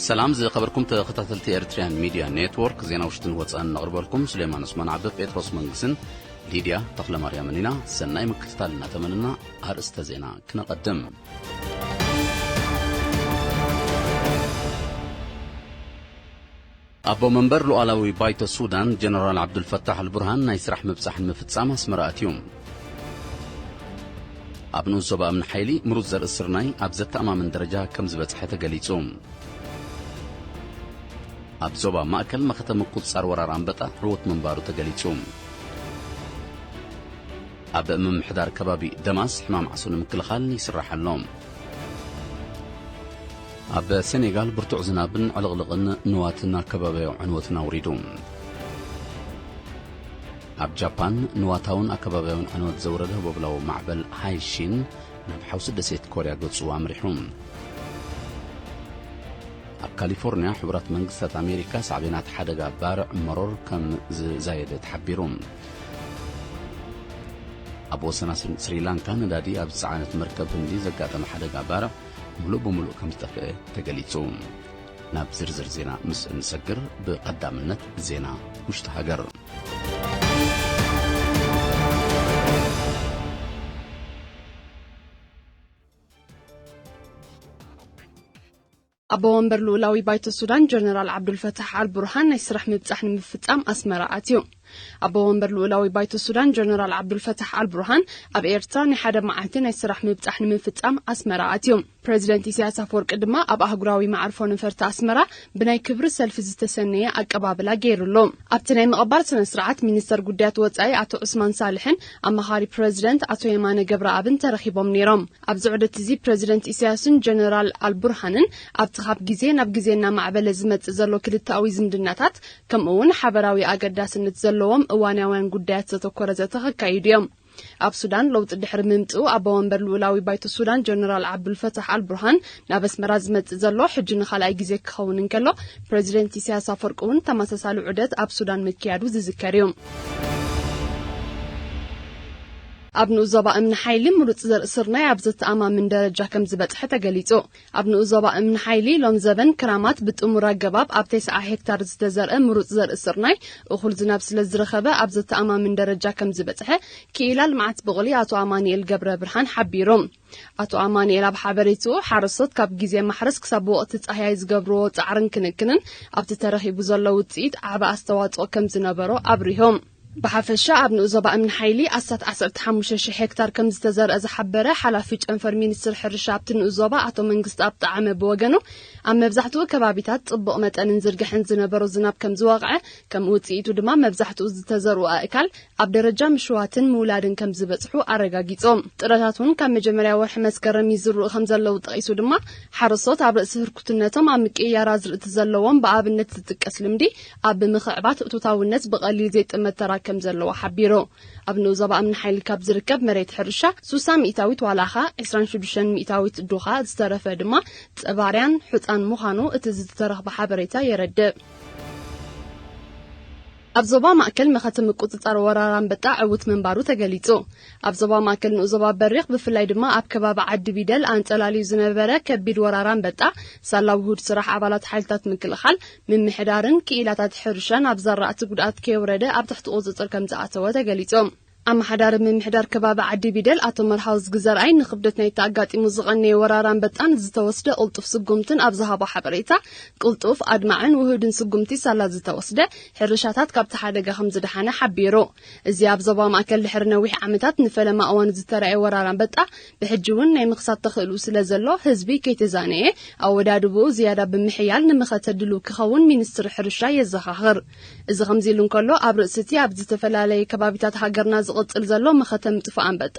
ሰላም ዝኸበርኩም ተኸታተልቲ ኤርትርያን ሚድያ ኔትወርክ፣ ዜና ውሽጥን ወፃን ነቕርበልኩም ሱሌማን ዑስማን ዓቢ፣ ጴጥሮስ መንግስን ሊድያ ተኽለማርያምን ኢና። ሰናይ ምክትታል እናተመንና ኣርእስተ ዜና ክነቐድም። ኣቦ መንበር ሉዓላዊ ባይቶ ሱዳን ጀነራል ዓብዱልፈታሕ ኣልቡርሃን ናይ ስራሕ ምብጻሕ ንምፍጻም ኣስመራ ኣትዩ። ኣብ ንኡስ ዞባ እምኒ ሓይሊ ምሩጽ ዘርኢ ስርናይ ኣብ ዘተኣማምን ደረጃ ከም ዝበጽሐ ተገሊጹ። ኣብ ዞባ ማእከል መኸተ ምቁጽጻር ወራር ኣንበጣ ዕዉት ምንባሩ ተገሊጹ። ኣብ ምምሕዳር ከባቢ ደማስ ሕማም ዓሶ ንምክልኻል ይስራሕ ኣሎ። ኣብ ሴኔጋል ብርቱዕ ዝናብን ዕልቕልቕን ንዋትን ኣከባብያዊ ዕንወትን ኣውሪዱ። ኣብ ጃፓን ንዋታውን ኣከባብያውን ዕንወት ዘውረደ ህቦብላዊ ማዕበል ሃይሺን ናብ ሓውሲ ደሴት ኮርያ ገጹ ኣምሪሑ። ኣብ ካሊፎርንያ ሕቡራት መንግስታት ኣሜሪካ ሳዕቤናት ሓደጋ ባርዕ መሮር ከም ዝዛየደ ተሓቢሩ። ኣብ ወሰና ስሪ-፣ ስሪላንካ ነዳዲ ኣብ ዝጸዓነት መርከብ ህንዲ ዘጋጠመ ሓደጋ ባርዕ ምሉእ ብምሉእ ከም ዝጠፍአ ተገሊጹ። ናብ ዝርዝር ዜና ምስ እንሰግር፣ ብቐዳምነት ዜና ውሽጢ ሃገር። ኣቦ ወንበር ልኡላዊ ባይቶ ሱዳን ጀነራል ዓብዱልፈታሕ ኣልቡርሃን ናይ ስራሕ ምብጻሕ ንምፍጻም ኣስመራ ኣትዩ። ኣቦ ወንበር ልኡላዊ ባይቶ ሱዳን ጀነራል ዓብዱልፈታሕ ኣልቡርሃን ኣብ ኤርትራ ናይ ሓደ መዓልቲ ናይ ስራሕ ምብጻሕ ንምፍጻም ኣስመራ ኣትዩ። ፕረዚደንት ኢሳያስ ኣፈወርቂ ድማ ኣብ ኣህጉራዊ መዓርፎ ነፈርቲ ኣስመራ ብናይ ክብሪ ሰልፊ ዝተሰነየ ኣቀባብላ ገይሩሉ። ኣብቲ ናይ ምቕባል ስነ ስርዓት ሚኒስተር ጉዳያት ወጻኢ ኣቶ ዑስማን ሳልሕን ኣማኻሪ ፕረዚደንት ኣቶ የማነ ገብረኣብን ተረኺቦም ነይሮም። ኣብዚ ዑደት እዚ ፕረዚደንት ኢሳያስን ጀነራል ኣልቡርሃንን ኣብቲ ካብ ግዜ ናብ ግዜ እናማዕበለ ዝመጽእ ዘሎ ክልተኣዊ ዝምድናታት፣ ከምኡ እውን ሓበራዊ ኣገዳስነት ዘለዎም እዋናውያን ጉዳያት ዘተኮረ ዘተ ከካይዱ እዮም። ኣብ ሱዳን ለውጢ ድሕሪ ምምጽኡ ኣቦ ወንበር ልኡላዊ ባይቶ ሱዳን ጀነራል ዓብዱልፈታሕ ኣልቡርሃን ናብ ኣስመራ ዝመጽእ ዘሎ ሕጂ ንኻልኣይ ግዜ ክኸውን እንከሎ፣ ፕረዚደንት ኢሳያስ ኣፈወርቂ እውን ተመሳሳሊ ዑደት ኣብ ሱዳን ምክያዱ ዝዝከር እዩ። ኣብ ንኡስ ዞባ እምኒ ሓይሊ ምሩጽ ዘርኢ ስርናይ ኣብ ዘተኣማምን ደረጃ ከም ዝበጽሐ ተገሊጹ። ኣብ ንኡስ ዞባ እምኒ ሓይሊ ሎም ዘበን ክራማት ብጥሙር ኣገባብ ኣብ ተስዓ ሄክታር ዝተዘርአ ምሩጽ ዘርኢ ስርናይ እኹል ዝናብ ስለ ዝረኸበ ኣብ ዘተኣማምን ደረጃ ከም ዝበጽሐ ክኢላ ልምዓት ብቑሊ ኣቶ ኣማኑኤል ገብረ ብርሃን ሓቢሩ። ኣቶ ኣማኑኤል ኣብ ሓበሬትኡ፣ ሓረስቶት ካብ ግዜ ማሕረስ ክሳብ ወቕቲ ጻህያይ ዝገብርዎ ጻዕርን ክንክንን ኣብቲ ተረኺቡ ዘሎ ውጽኢት ዓቢ ኣስተዋጽኦ ከም ዝነበሮ ኣብሪሆም። ብሓፈሻ ኣብ ንኡስ ዞባ እምኒ ሓይሊ ኣስታት ዓሰርተ ሓሙሽተ ሽሕ ሄክታር ከም ዝተዘርአ ዝሓበረ ሓላፊ ጨንፈር ሚኒስትሪ ሕርሻ ኣብቲ ንኡስ ዞባ ኣቶ መንግስቲ ኣብ ጣዓመ ብወገኑ፣ ኣብ መብዛሕትኡ ከባቢታት ጽቡቕ መጠንን ዝርግሐን ዝነበሮ ዝናብ ከም ዝወቕዐ፣ ከም ውጽኢቱ ድማ መብዛሕትኡ ዝተዘርኡ ኣእካል ኣብ ደረጃ ምሽዋትን ምውላድን ከም ዝበጽሑ ኣረጋጊጾም። ጥረታት እውን ካብ መጀመርያ ወርሒ መስከረም ይዝርኡ ከም ዘለዉ ጠቒሱ ድማ፣ ሓረስቶት ኣብ ርእሲ ህርኩትነቶም ኣብ ምቅይያር ኣዝርእቲ ዘለዎም ብኣብነት ዝጥቀስ ልምዲ ኣብ ምኽዕባት እቶታውነት ብቐሊል ዘይጥመት ተራ ከም ዘለዎ ሓቢሩ። ኣብ ንኡስ ዞባ እምኒ ሓይሊ ካብ ዝርከብ መሬት ሕርሻ ሱሳ ሚእታዊት ዋላኻ ዕስራን ሽዱሽተን ሚእታዊት ዱኻ ዝተረፈ ድማ ጸባርያን ሑጻን ምዃኑ እቲ ዝተረኽበ ሓበሬታ የረድእ። ኣብ ዞባ ማእከል መኸተ ምቁጽጻር ወራር ኣንበጣ ዕዉት ምንባሩ ተገሊጹ። ኣብ ዞባ ማእከል ንኡስ ዞባ በሪኽ ብፍላይ ድማ ኣብ ከባቢ ዓዲ ቢደል ኣንጸላልዩ ዝነበረ ከቢድ ወራር ኣንበጣ ሳላ ውሁድ ስራሕ ኣባላት ሓይልታት ምክልኻል፣ ምምሕዳርን ክኢላታት ሕርሻን ኣብ ዘራእቲ ጉድኣት ከየውረደ ኣብ ትሕቲ ቁጽጽር ከም ዝኣተወ ተገሊጹ። ኣመሓዳሪ ምምሕዳር ከባቢ ዓዲ ቢደል ኣቶ መርሃዊ ዝግዘርኣይ ንኽብደት ናይቲ ኣጋጢሙ ዝቐነየ ወራር ኣንበጣን ዝተወስደ ቅልጡፍ ስጉምትን ኣብ ዝሃቦ ሓበሬታ፣ ቅልጡፍ፣ ኣድማዕን ውሁድን ስጉምቲ ሳላ ዝተወስደ፣ ሕርሻታት ካብቲ ሓደጋ ከም ዝደሓነ ሓቢሩ። እዚ ኣብ ዞባ ማእከል ድሕሪ ነዊሕ ዓመታት ንፈለማ እዋን ዝተራእየ ወራር ኣንበጣ፣ ብሕጂ እውን ናይ ምኽሳት ተኽእልኡ ስለ ዘሎ፣ ህዝቢ ከይተዛነየ ኣወዳድብኡ ዝያዳ ብምሕያል ንመኸተ ድሉው ክኸውን ሚኒስትሪ ሕርሻ የዘኻኽር። እዚ ከምዚ ኢሉ እንከሎ፣ ኣብ ርእሲ እቲ ኣብ ዝተፈላለየ ከባቢታት ሃገርና ዝቕጽል ዘሎ መኸተ ምጥፋእ ኣንበጣ፣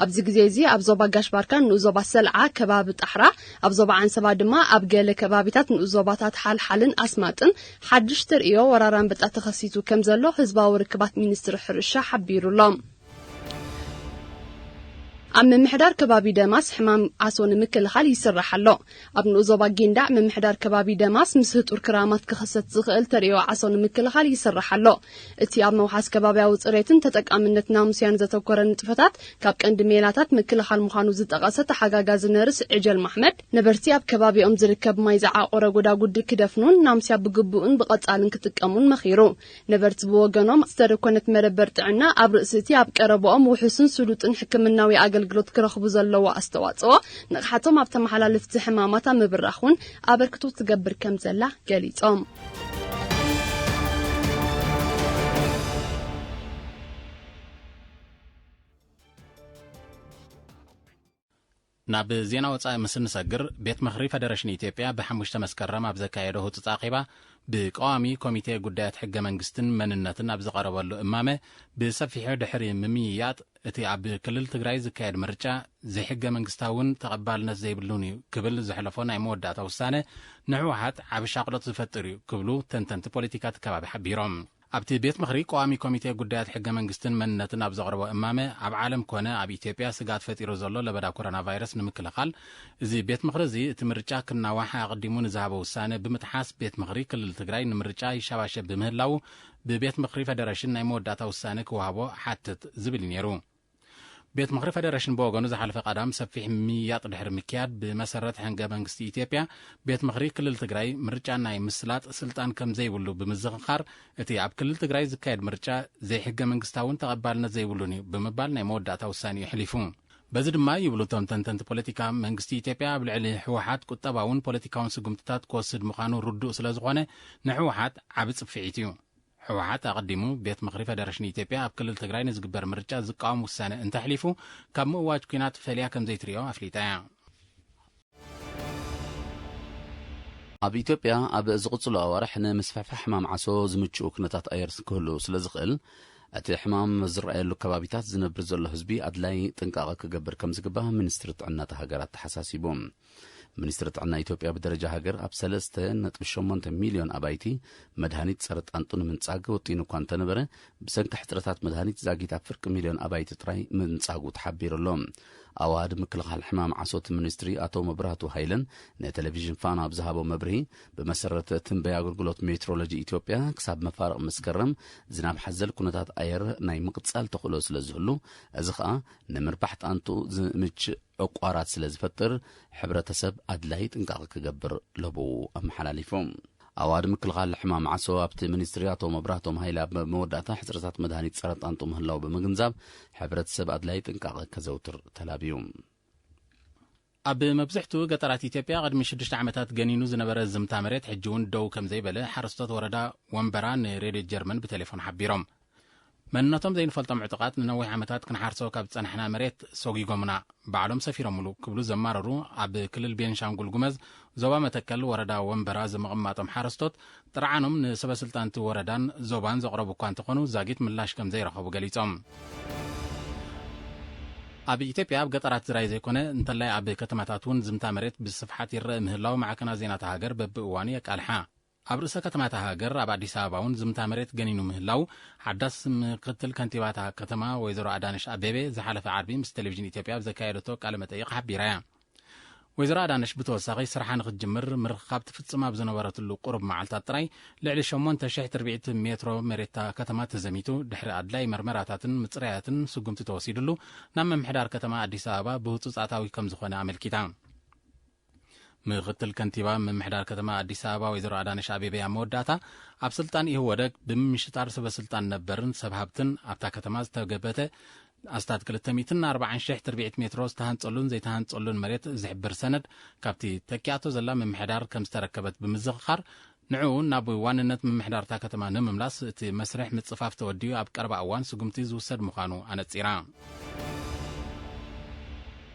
ኣብዚ ግዜ እዚ ኣብ ዞባ ጋሽ ባርካ፣ ንኡስ ዞባ ሰልዓ፣ ከባቢ ጣሕራ፣ ኣብ ዞባ ዓንሰባ ድማ ኣብ ገለ ከባቢታት ንኡስ ዞባታት ሓልሓልን ኣስማጥን ሓድሽ ተርእዮ ወራር ኣንበጣ ተኸሲቱ ከም ዘሎ ህዝባዊ ርክባት ሚኒስትሪ ሕርሻ ሓቢሩ ኣሎ። ኣብ ምምሕዳር ከባቢ ደማስ ሕማም ዓሶ ንምክልኻል ይስራሕ ኣሎ። ኣብ ንኡስ ዞባ ጊንዳዕ ምምሕዳር ከባቢ ደማስ ምስ ህጡር ክራማት ክኽሰት ዝኽእል ተርእዮ ዓሶ ንምክልኻል ይስራሕ ኣሎ። እቲ ኣብ መውሓስ ከባብያዊ ጽሬትን ተጠቃምነት ናሙስያን ዘተኮረ ንጥፈታት ካብ ቀንዲ ሜላታት ምክልኻል ምዃኑ ዝጠቐሰ ተሓጋጋዚ ነርስ ዕጀል ማሕመድ፣ ነበርቲ ኣብ ከባቢኦም ዝርከብ ማይ ዝዓቆረ ጎዳጉዲ ክደፍኑን ናምስያ ብግቡእን ብቐጻልን ክጥቀሙን መኺሩ። ነበርቲ ብወገኖም ዝተደኮነት መደበር ጥዕና ኣብ ርእሲ እቲ ኣብ ቀረባኦም ውሑስን ስሉጥን ሕክምናዊ ኣገልግሎት ክረኽቡ ዘለዎ ኣስተዋጽኦ ንቕሓቶም ኣብ ተመሓላለፍቲ ሕማማት ኣብ ምብራኽ እውን ኣበርክቶ ትገብር ከም ዘላ ገሊጾም። ናብ ዜና ወጻኢ ምስ እንሰግር፣ ቤት ምኽሪ ፈደረሽን ኢትዮጵያ ብሓሙሽተ መስከረም ኣብ ዘካየዶ ህጹጽ ኣኼባ፣ ብቀዋሚ ኮሚቴ ጉዳያት ሕገ መንግስትን መንነትን ኣብ ዝቐረበሉ እማመ ብሰፊሑ ድሕሪ ምምይያጥ፣ እቲ ኣብ ክልል ትግራይ ዝካየድ ምርጫ ዘይሕገ መንግስታውን ተቐባልነት ዘይብሉን እዩ ክብል ዘሕለፎ ናይ መወዳእታ ውሳነ ንህወሓት ዓቢ ሻቕሎት ዝፈጥር እዩ ክብሉ ተንተንቲ ፖለቲካ እቲ ከባቢ ሓቢሮም። ኣብቲ ቤት ምኽሪ ቀዋሚ ኮሚቴ ጉዳያት ሕገ መንግስትን መንነትን ኣብ ዘቕረቦ እማመ፣ ኣብ ዓለም ኮነ ኣብ ኢትዮጵያ ስግኣት ፈጢሩ ዘሎ ለበዳ ኮሮና ቫይረስ ንምክልኻል፣ እዚ ቤት ምኽሪ እዚ እቲ ምርጫ ክናዋሕ ኣቐዲሙ ንዝሃቦ ውሳነ ብምጥሓስ፣ ቤት ምኽሪ ክልል ትግራይ ንምርጫ ይሻባሸብ ብምህላዉ፣ ብቤት ምኽሪ ፈደረሽን ናይ መወዳእታ ውሳነ ክወሃቦ ሓትት ዝብል እዩ ነይሩ። ቤት ምኽሪ ፈደረሽን ብወገኑ ዝሓለፈ ቀዳም ሰፊሕ ምይያጥ ድሕሪ ምክያድ፣ ብመሰረት ሕገ መንግስቲ ኢትዮጵያ ቤት ምኽሪ ክልል ትግራይ ምርጫ ናይ ምስላጥ ስልጣን ከም ዘይብሉ ብምዝኽኻር፣ እቲ ኣብ ክልል ትግራይ ዝካየድ ምርጫ ዘይሕገ መንግስታውን ተቐባልነት ዘይብሉን እዩ ብምባል ናይ መወዳእታ ውሳኔ የሕሊፉ። በዚ ድማ ይብሉ እቶም ተንተንቲ ፖለቲካ፣ መንግስቲ ኢትዮጵያ ኣብ ልዕሊ ህወሓት ቁጠባውን ፖለቲካውን ስጉምትታት ክወስድ ምዃኑ ርዱእ ስለ ዝኾነ፣ ንህወሓት ዓቢ ጽፍዒት እዩ። ህወሓት ኣቐዲሙ ቤት ምኽሪ ፈደረሽን ኢትዮጵያ ኣብ ክልል ትግራይ ንዝግበር ምርጫ ዝቃወም ውሳነ እንተሕሊፉ፣ ካብ ምእዋጅ ኲናት ፈልያ ከም ዘይትሪኦ ኣፍሊጣ እያ። ኣብ ኢትዮጵያ ኣብ ዝቕጽሉ ኣዋርሕ ንምስፍሕፋሕ ሕማም ዓሶ ዝምችኡ ኩነታት ኣየር ክህሉ ስለ ዝኽእል፣ እቲ ሕማም ዝረኣየሉ ከባቢታት ዝነብር ዘሎ ህዝቢ ኣድላይ ጥንቃቐ ክገብር ከም ዝግባእ ሚኒስትሪ ጥዕና እታ ሃገር ኣተሓሳሲቡ። ሚኒስትሪ ጥዕና ኢትዮጵያ ብደረጃ ሃገር ኣብ ሰለስተ ነጥቢ ሸሞንተ ሚልዮን ኣባይቲ መድሃኒት ጸረ ጣንጡ ንምንጻግ ወጢኑ እኳ እንተነበረ፣ ብሰንኪ ሕጽረታት መድሃኒት ዛጊት ኣብ ፍርቂ ሚልዮን ኣባይቲ ጥራይ ምንጻጉ ተሓቢሩ ኣሎ። ኣዋሃድ ምክልኻል ሕማም ዓሶ እቲ ሚኒስትሪ ኣቶ መብራህቱ ሃይለን ንቴሌቪዥን ፋና ኣብ ዝሃቦ መብርሂ፣ ብመሰረት ትንበያ ኣገልግሎት ሜትሮሎጂ ኢትዮጵያ፣ ክሳብ መፋርቕ መስከረም ዝናብ ሓዘል ኩነታት ኣየር ናይ ምቕጻል ተኽእሎ ስለ ዝህሉ፣ እዚ ኸኣ ንምርባሕ ጣንጡ ዝምች ዕቋራት ስለ ዝፈጥር፣ ሕብረተሰብ ኣድላይ ጥንቃቐ ክገብር ለበው ኣመሓላሊፎም። ኣዋዲ ምክልኻል ሕማም ዓሶ ኣብቲ ሚኒስትሪ ኣቶ መብራህቶም ሃይለ ኣብ መወዳእታ፣ ሕጽረታት መድሃኒት ጸረ ጣንጡ ምህላው ብምግንዛብ፣ ሕብረተሰብ ኣድላይ ጥንቃቐ ከዘውትር ተላብዩ። ኣብ መብዝሕትኡ ገጠራት ኢትዮጵያ ቅድሚ ሽዱሽተ ዓመታት ገኒኑ ዝነበረ ዝምታ መሬት ሕጂ እውን ደው ከም ዘይበለ ሓረስቶት ወረዳ ወንበራ ንሬድዮ ጀርመን ብቴሌፎን ሓቢሮም። መንነቶም ዘይንፈልጦም ዕጡቓት ንነዊሕ ዓመታት ክንሓርሶ ካብ ዝጸናሕና መሬት ሰጒጎምና፣ ባዕሎም ሰፊሮምሉ ክብሉ ዘማረሩ ኣብ ክልል ቤንሻንጉል ጉመዝ ዞባ መተከል ወረዳ ወንበራ ዝምቕማጦም ሓረስቶት ጥርዓኖም ንሰበ ስልጣንቲ ወረዳን ዞባን ዘቕረቡ እኳ እንተኾኑ ዛጊት ምላሽ ከም ዘይረኸቡ ገሊጾም። ኣብ ኢትዮጵያ ኣብ ገጠራት ዝራይ ዘይኮነ እንተላይ ኣብ ከተማታት እውን ዝምታ መሬት ብስፍሓት ይረአ ምህላው ማዕከናት ዜናታ ሃገር በብእዋኑ የቃልሓ። ኣብ ርእሰ ከተማታ ሃገር ኣብ ኣዲስ ኣበባ እውን ዝምታ መሬት ገኒኑ ምህላው ሓዳስ ምክትል ከንቲባታ ከተማ ወይዘሮ ኣዳነሽ ኣቤቤ ዝሓለፈ ዓርቢ ምስ ቴሌቪዥን ኢትዮጵያ ኣብ ዘካየደቶ ቃለ መጠይቕ ሓቢራ እያ። ወይዘሮ ኣዳነሽ ብተወሳኺ ስርሓ ንክትጅምር ምርኽኻብ ትፍጽም ኣብ ዝነበረትሉ ቁሩብ መዓልታት ጥራይ ልዕሊ ሸሞንተ ሽሕ ትርብዒት ሜትሮ መሬታ ከተማ ተዘሚቱ፣ ድሕሪ ኣድላይ መርመራታትን ምጽራያትን ስጉምቲ ተወሲድሉ ናብ ምምሕዳር ከተማ ኣዲስ ኣበባ ብህጹጽ ኣታዊ ከም ዝኾነ ኣመልኪታ። ምክትል ከንቲባ ምምሕዳር ከተማ ኣዲስ ኣበባ ወይዘሮ ኣዳነሽ ኣቤቤ ኣብ መወዳእታ፣ ኣብ ስልጣን ኢህወደግ ብምምሽጣር ሰበ ስልጣን ነበርን ሰብ ሃብትን ኣብታ ከተማ ዝተገበተ ኣስታት ክልተ ሚእትን ኣርባዓን ሽሕ ትርብዒት ሜትሮ ዝተሃንጸሉን ዘይተሃንጸሉን መሬት ዝሕብር ሰነድ ካብቲ ተኪኣቶ ዘላ ምምሕዳር ከም ዝተረከበት ብምዝኽኻር፣ ንዕኡ ናብ ዋንነት ምምሕዳርታ ከተማ ንምምላስ እቲ መስርሕ ምጽፋፍ ተወዲኡ ኣብ ቀረባ እዋን ስጉምቲ ዝውሰድ ምዃኑ ኣነጺራ።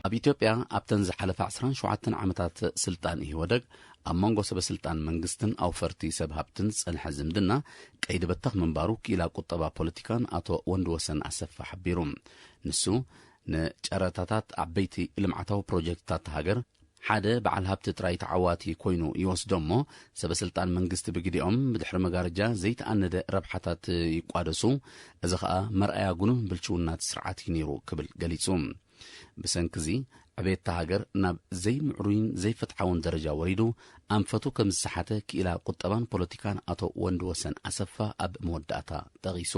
ኣብ ኢትዮጵያ ኣብተን ዝሓለፈ ዕስራን ሸውዓተን ዓመታት ስልጣን ኢህወደግ ኣብ መንጎ ሰበ ስልጣን መንግስትን ኣውፈርቲ ሰብ ሃብትን ዝጸንሐ ዝምድና ቀይዲ በተኽ ምንባሩ ክኢላ ቁጠባ ፖለቲካን ኣቶ ወንድወሰን ኣሰፋ ሓቢሩ። ንሱ ንጨረታታት ዓበይቲ ልምዓታዊ ፕሮጀክትታት ሃገር ሓደ በዓል ሃብቲ ጥራይ ተዓዋቲ ኮይኑ ይወስዶ እሞ፣ ሰበ ስልጣን መንግስቲ ብግዲኦም ብድሕሪ መጋረጃ ዘይተኣነደ ረብሓታት ይቋደሱ። እዚ ኸኣ መርኣያ ጉኑን ብልሽውናት ስርዓት እዩ ነይሩ ክብል ገሊጹ። ብሰንኪ እዚ ዕቤት እታ ሃገር ናብ ዘይምዕሩይን ዘይፍትሓውን ደረጃ ወሪዱ ኣንፈቱ ከም ዝሰሓተ ክኢላ ቁጠባን ፖለቲካን ኣቶ ወንድወሰን ኣሰፋ ኣብ መወዳእታ ጠቒሱ።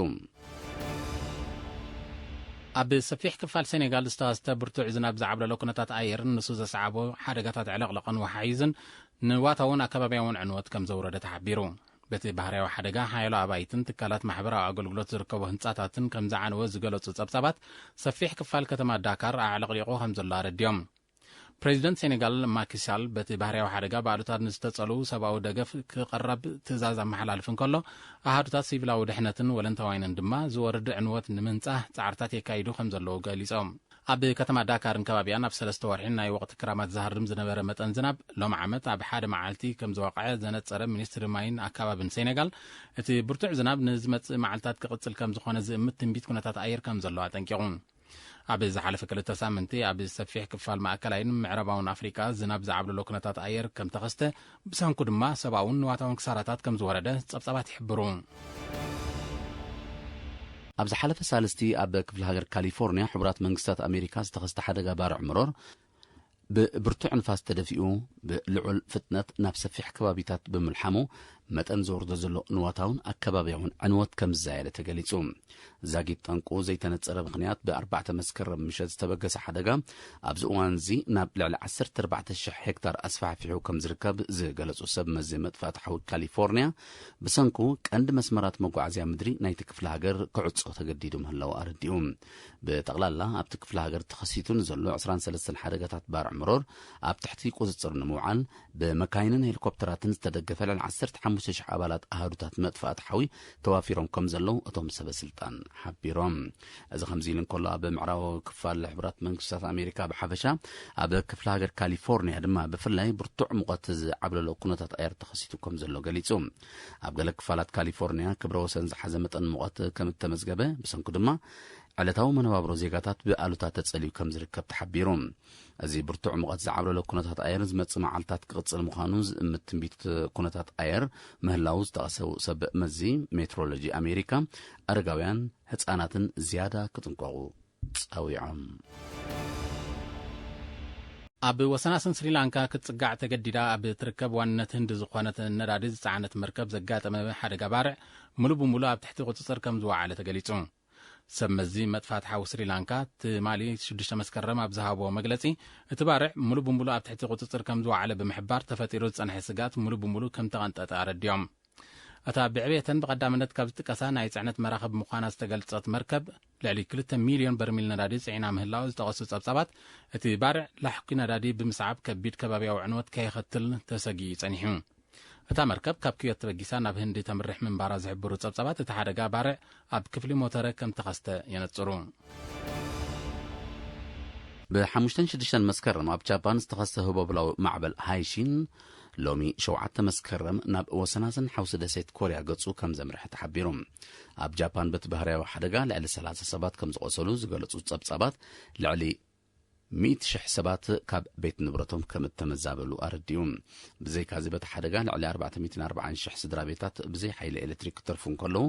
ኣብ ሰፊሕ ክፋል ሴኔጋል ዝተኸስተ ብርቱዕ ዝናብ ዝዓብለሎ ኩነታት ኣየርን ንሱ ዘስዓቦ ሓደጋታት ዕለቕለቕን ወሓይዝን ንዋታውን ኣከባብያውን ዕንወት ከም ዘውረደ ተሓቢሩ። በቲ ባህርያዊ ሓደጋ ሓያሎ ኣባይትን ትካላት ማሕበራዊ ኣገልግሎት ዝርከቦ ህንጻታትን ከም ዝዓነወ ዝገለጹ ጸብጻባት፣ ሰፊሕ ክፋል ከተማ ዳካር ኣዕለቕሊቑ ከም ዘሎ ኣረዲዮም። ፕሬዚደንት ሴኔጋል ማኪሳል በቲ ባህርያዊ ሓደጋ ብኣሉታ ንዝተጸልዉ ሰብኣዊ ደገፍ ክቐረብ ትእዛዝ ኣመሓላልፍ እንከሎ፣ ኣሃዱታት ሲቪላዊ ድሕነትን ወለንታዋይንን ድማ ዝወርድ ዕንወት ንምንጻህ ጻዕርታት የካይዱ ከም ዘለዉ ገሊጾም። ኣብ ከተማ ዳካርን ከባቢያን ኣብ ሰለስተ ወርሒ ናይ ወቕቲ ክራማት ዝሃርም ዝነበረ መጠን ዝናብ፣ ሎም ዓመት ኣብ ሓደ መዓልቲ ከም ዝወቕዐ ዘነጸረ ሚኒስትሪ ማይን ኣከባብን ሴኔጋል፣ እቲ ብርቱዕ ዝናብ ንዝመጽእ መዓልታት ክቕጽል ከም ዝኾነ ዝእምት ትንቢት ኩነታት ኣየር ከም ዘሎ ኣጠንቂቑ። ኣብ ዝሓለፈ ክልተ ሳምንቲ ኣብ ሰፊሕ ክፋል ማእከላይን ምዕራባውን ኣፍሪቃ ዝናብ ዝዓብለሎ ኩነታት ኣየር ከም ተኸስተ፣ ብሰንኩ ድማ ሰብኣውን ንዋታውን ክሳራታት ከም ዝወረደ ጸብጻባት ይሕብሩ። ኣብ ዝሓለፈ ሳልስቲ ኣብ ክፍለ ሃገር ካሊፎርኒያ ሕቡራት መንግስታት ኣሜሪካ ዝተኸስተ ሓደጋ ባርዕ ምሮር ብብርቱዕ ንፋስ ተደፊኡ ብልዑል ፍጥነት ናብ ሰፊሕ ከባቢታት ብምልሓሙ መጠን ዘውርዶ ዘሎ ንዋታውን ኣከባብያውን ዕንወት ከም ዝዛየደ ተገሊጹ። ዛጊት ጠንቁ ዘይተነጸረ ምኽንያት ብኣርባዕተ መስከረም ምሸት ዝተበገሰ ሓደጋ ኣብዚ እዋን እዚ ናብ ልዕሊ ዓሰርተ ኣርባዕተ ሽሕ ሄክታር ኣስፋሕፊሑ ከም ዝርከብ ዝገለጹ ሰብ መዚ መጥፋእቲ ሓዊ ካሊፎርኒያ ብሰንኩ ቀንዲ መስመራት መጓዓዝያ ምድሪ ናይቲ ክፍለ ሃገር ክዕጾ ተገዲዱ ምህላው ኣረዲኡ። ብጠቕላላ ኣብቲ ክፍለ ሃገር ተኸሲቱ ንዘሎ ዕስራን ሰለስተን ሓደጋታት ባርዕ ምሮር ኣብ ትሕቲ ቁጽጽር ንምውዓል ብመካይንን ሄሊኮፕተራትን ዝተደገፈ ልዕሊ ዓሰርተ ሓሙሽተ ሽሕ ኣባላት ኣሃዱታት መጥፋእቲ ሓዊ ተዋፊሮም ከም ዘለዉ እቶም ሰበ ስልጣን ሓቢሮም። እዚ ከምዚ ኢሉ እንከሎ ኣብ ምዕራባዊ ክፋል ሕቡራት መንግስታት ኣሜሪካ ብሓፈሻ ኣብ ክፍለ ሃገር ካሊፎርኒያ ድማ ብፍላይ ብርቱዕ ሙቐት ዝዓብለሎ ኩነታት ኣየር ተኸሲቱ ከም ዘሎ ገሊጹ። ኣብ ገለ ክፋላት ካሊፎርኒያ ክብረ ወሰን ዝሓዘ መጠን ሙቐት ከም እተመዝገበ ብሰንኩ ድማ ዕለታዊ መነባብሮ ዜጋታት ብኣሉታ ተጸልዩ ከም ዝርከብ ተሓቢሩ። እዚ ብርቱዕ ሙቐት ዝዓብለሎ ኩነታት ኣየር ዝመጽእ መዓልታት ክቕጽል ምዃኑ ዝእምት ትንቢት ኩነታት ኣየር ምህላው ዝጠቐሰ ሰብ መዚ ሜትሮሎጂ ኣሜሪካ፣ ኣረጋውያን ህጻናትን ዝያዳ ክጥንቀቑ ጸዊዖም። ኣብ ወሰናስን ስሪላንካ ክትጽጋዕ ተገዲዳ ኣብ ትርከብ ዋንነት ህንዲ ዝኾነት ነዳዲ ዝጸዓነት መርከብ ዘጋጠመ ሓደጋ ባርዕ ሙሉ ብሙሉ ኣብ ትሕቲ ቁጽጽር ከም ዝወዓለ ተገሊጹ። ሰብ መዚ መጥፋት ሓዊ ስሪላንካ ትማሊ ሽዱሽተ መስከረም ኣብ ዝሃቦ መግለጺ፣ እቲ ባርዕ ሙሉ ብሙሉ ኣብ ትሕቲ ቁጽጽር ከም ዝወዓለ ብምሕባር ተፈጢሩ ዝጸንሐ ስጋት ሙሉ ብሙሉ ከም ተቐንጠጠ ኣረዲዮም። እታ ብዕቤተን ብቐዳምነት ካብ ዝጥቀሳ ናይ ጽዕነት መራኽብ ምዃና ዝተገልጸት መርከብ፣ ልዕሊ ክልተ ሚልዮን በርሚል ነዳዲ ጽዒና ምህላው ዝጠቐሱ ጸብጻባት፣ እቲ ባርዕ ላሕኲ ነዳዲ ብምስዓብ ከቢድ ከባብያዊ ዕንወት ከየኸትል ተሰጊኡ ጸኒሑ። እታ መርከብ ካብ ኩዌት ተበጊሳ ናብ ህንዲ ተምርሕ ምንባራ ዝሕብሩ ጸብጻባት፣ እቲ ሓደጋ ባርዕ ኣብ ክፍሊ ሞተረ ከም ተኸስተ የነጽሩ። ብሓሙሽተን ሽዱሽተን መስከረም ኣብ ጃፓን ዝተኸስተ ህቦብላዊ ማዕበል ሃይሺን፣ ሎሚ ሸውዓተ መስከረም ናብ ወሰናስን ሓውሲ ደሴት ኮርያ ገጹ ከም ዘምርሐ ተሓቢሩ። ኣብ ጃፓን በቲ ባህርያዊ ሓደጋ ልዕሊ ሰላሳ ሰባት ከም ዝቖሰሉ ዝገለጹ ጸብጻባት፣ ልዕሊ ሚእቲ ሽሕ ሰባት ካብ ቤት ንብረቶም ከም እተመዛበሉ ኣረዲኡ። ብዘይካዚ በቲ ሓደጋ ልዕሊ ኣርባዕተ ሚእትን ኣርባዓን ሽሕ ስድራ ቤታት ብዘይ ሓይሊ ኤሌክትሪክ ክተርፉ እንከለዉ፣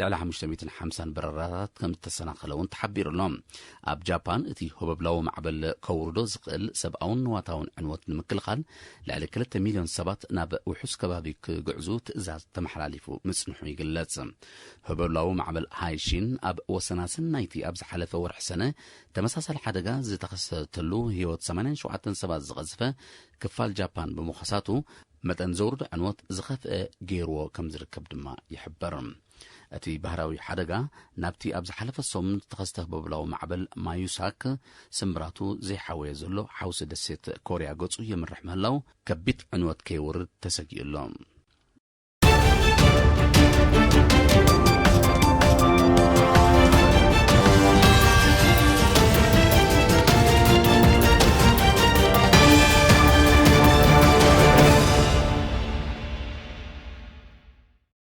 ልዕሊ ሓሙሽተ ሚእትን ሓምሳን በረራታት ከም እተሰናኸለ እውን ተሓቢሩ ኣሎ። ኣብ ጃፓን እቲ ህቦብላዊ ማዕበል ከውርዶ ዝኽእል ሰብኣውን ንዋታውን ዕንወት ንምክልኻል፣ ልዕሊ ክልተ ሚልዮን ሰባት ናብ ውሑስ ከባቢ ክግዕዙ ትእዛዝ ተመሓላሊፉ ምጽንሑ ይግለጽ። ህቦብላዊ ማዕበል ሃይሺን ኣብ ወሰናስን ናይቲ ኣብ ዝሓለፈ ወርሒ ሰነ ተመሳሳሊ ሓደጋ ዝተኸሰተሉ ህይወት ሰማንያን ሸውዓተን ሰባት ዝቐዝፈ ክፋል ጃፓን ብምዃሳቱ፣ መጠን ዘውርዶ ዕንወት ዝኸፍአ ገይርዎ ከም ዝርከብ ድማ ይሕበር። እቲ ባህራዊ ሓደጋ ናብቲ ኣብ ዝሓለፈ ሰሙን ዝተኸስተ ህቦብላዊ ማዕበል ማዩሳክ ስምብራቱ ዘይሓወየ ዘሎ ሓውሲ ደሴት ኮርያ ገጹ የምርሕ ምህላው፣ ከቢድ ዕንወት ከይወርድ ተሰጊኡ ኣሎ።